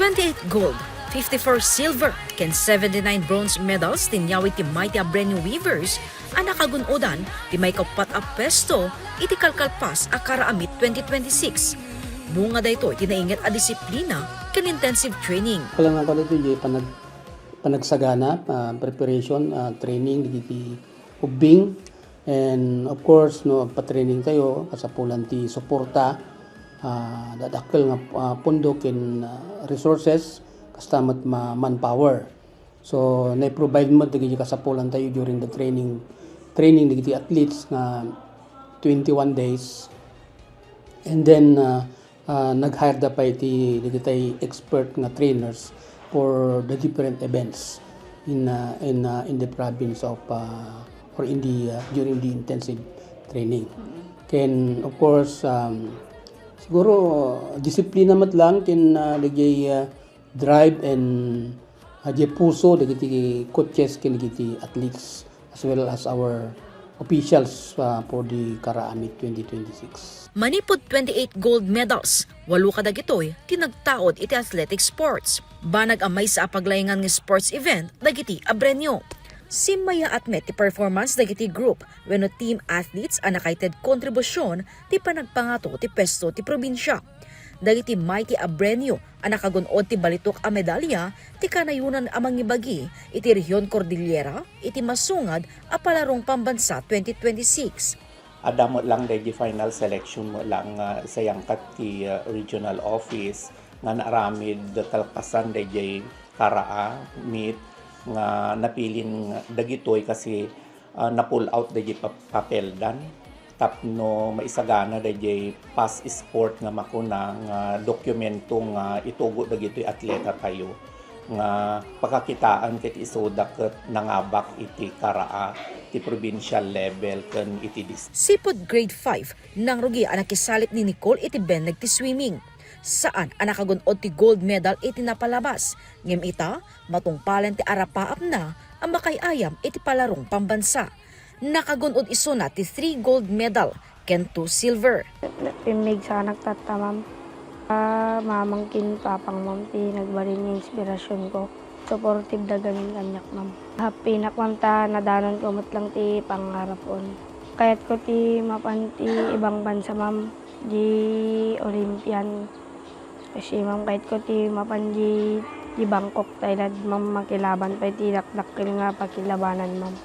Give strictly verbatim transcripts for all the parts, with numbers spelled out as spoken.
Twenty-eight gold, fifty-four silver, ken seventy-nine bronze medals ti inyawid ti Mighty Abreño Weavers a nakagun-odan ti maikappat a pwesto iti kalkalpas a Kara-a Meet twenty twenty-six. Bunga daytoy ti nainget a disiplina ken intensive training. Kulang ako dito, Jay, panag-, panagsagana, ah, preparation, ah, training, dagiti ubbing. And of course, no, agpa-training tayo, kasapulan ti suporta, ah, dadakkel nga, ah, pundo ken, ah, resources, kasta met ma-, manpower. So, nai-provide met dagiti kasapulan tayo during the training, training dagiti athletes nga twenty-one days. And then, ah, ah, nag-hire da pay ti dagiti expert nga trainers for the different events in, ah, in, ah, in the province of, ah, or in the, ah, during the intensive training. Ken, of course, um, siguro, disiplina met lang ken, ah, dagiti, ah, drive and, ah, di puso dagiti coaches ken dagiti athletes as well as our officials, ah, for the Kara-a Meet twenty twenty-six. Manipud twenty-eight gold medals, walo kadagitoy ti nagtaud iti athletic sports. Banag a maysa a paglaingan nga sports event dagiti Abreño. Simmayaat met ti performance dagiti group wenno team athletes a nakaited kontribusion ti panagpangato ti pwesto ti probinsia. Dagiti Mighty Abreño a nakagun-od ti balitok a medalya ti kanayonan a mangibagi iti Rehion Cordillera iti masungad a Palarong Pambansa twenty twenty-six. Adda met lang daydi final selection met lang nga sayangkat ti, uh, regional office nga naaramid kalpasan daydiay Kara-a Meet nga napilin dagitoy kasi, ah, na-pull out daydiay pa-, papeldan tapno maisagana daydiay pass sport nga makuna nga dokumento nga itugo dagitoy atleta tayo nga pakakitaan ket isuda ket nangabak iti Kara-a ti provincial level ken iti district. Sipud grade five, nangrugi a nakisalit ni Nicole iti benneg ti swimming. Saan a nakagun-od ti gold medal iti napalabas, ngem ita, matungpalen ti arapaapna a makaay-ayam iti Palarong Pambansa. Nakagun-od isuna ti three gold medal ken two silver. Pimmig sa nagtatta, ma'am. Ah, mamang ken papang, ma'am, ti nagbalin nga inspirasyon ko. Supportive da gamin kaniak, ma'am. Happy nak, ma'am, ta nadanon ko met lang ti pangarap ko. Kayat ko ti mapan ti ibang bansa, ma'am, di Olympian. Kasi, ma'am, kayat ko ti mapan di, di Bangkok, Thailand, ma'am, makilaban pay ti dakdakkel nga pakilabanan, ma'am.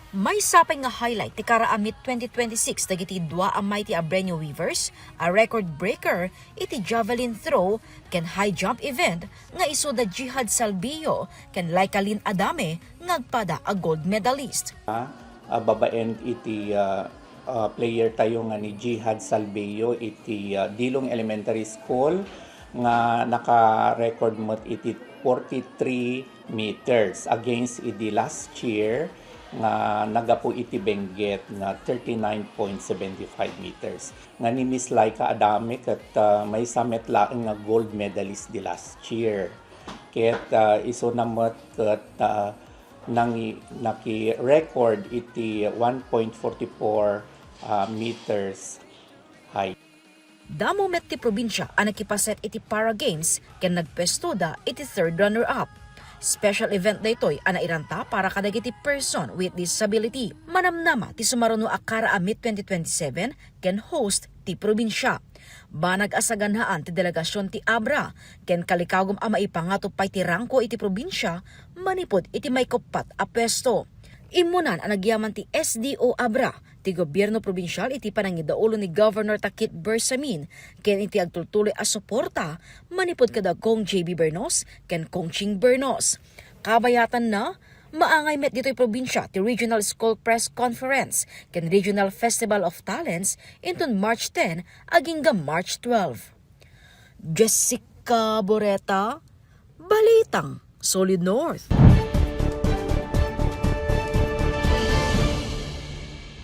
Maysa pay nga highlight ti Kara-a Meet twenty twenty-six dagiti dua a Mighty Abreño Weavers a record breaker iti javelin throw ken high jump event nga isu da Jihad Salvio ken Laika Lynn Adame nga agpada a gold medalist. Ah, babaen iti, ah, ah, player tayo nga ni Jihad Salvio iti, ah, Dilong Elementary School nga naka-record met iti forty-three meters against idi last year nga nagapu iti Benguet nga thirty-nine point seven five meters. Nga ni Miss Laika Adame ket, ah, maysa met laeng nga gold medalist di last year. Ket, ah, isuna met ket, ah, nangi-, naki-record iti one point forty-four, ah, meters high. Damo met ti probinsia a nakipaset iti Para Games ken nagpuestoda iti third runner-up. Special event daytoy a nairanta para kadagiti person with disability. Manamnama ti sumaruno a Kara-a Meet twenty twenty-seven ken host ti probinsia. Banag a saganhaan ti delegasion ti Abra ken kalikawgom a maipangato pay ti rangko iti probinsia manipud iti maikappat a puesto. Immunan a nagyaman ti S D O Abra ti gobierno probinsial iti panangidaulo ni Governor Takit Bersamin ken iti agtultuloy a suporta manipud kada Cong J B Bernos ken Cong Ching Bernos. Kabayatanna, maangay met ditoy probinsia ti Regional School Press Conference ken Regional Festival of Talents inton March ten agingga March twelve. Jessica Boreta, Balitang Solid North.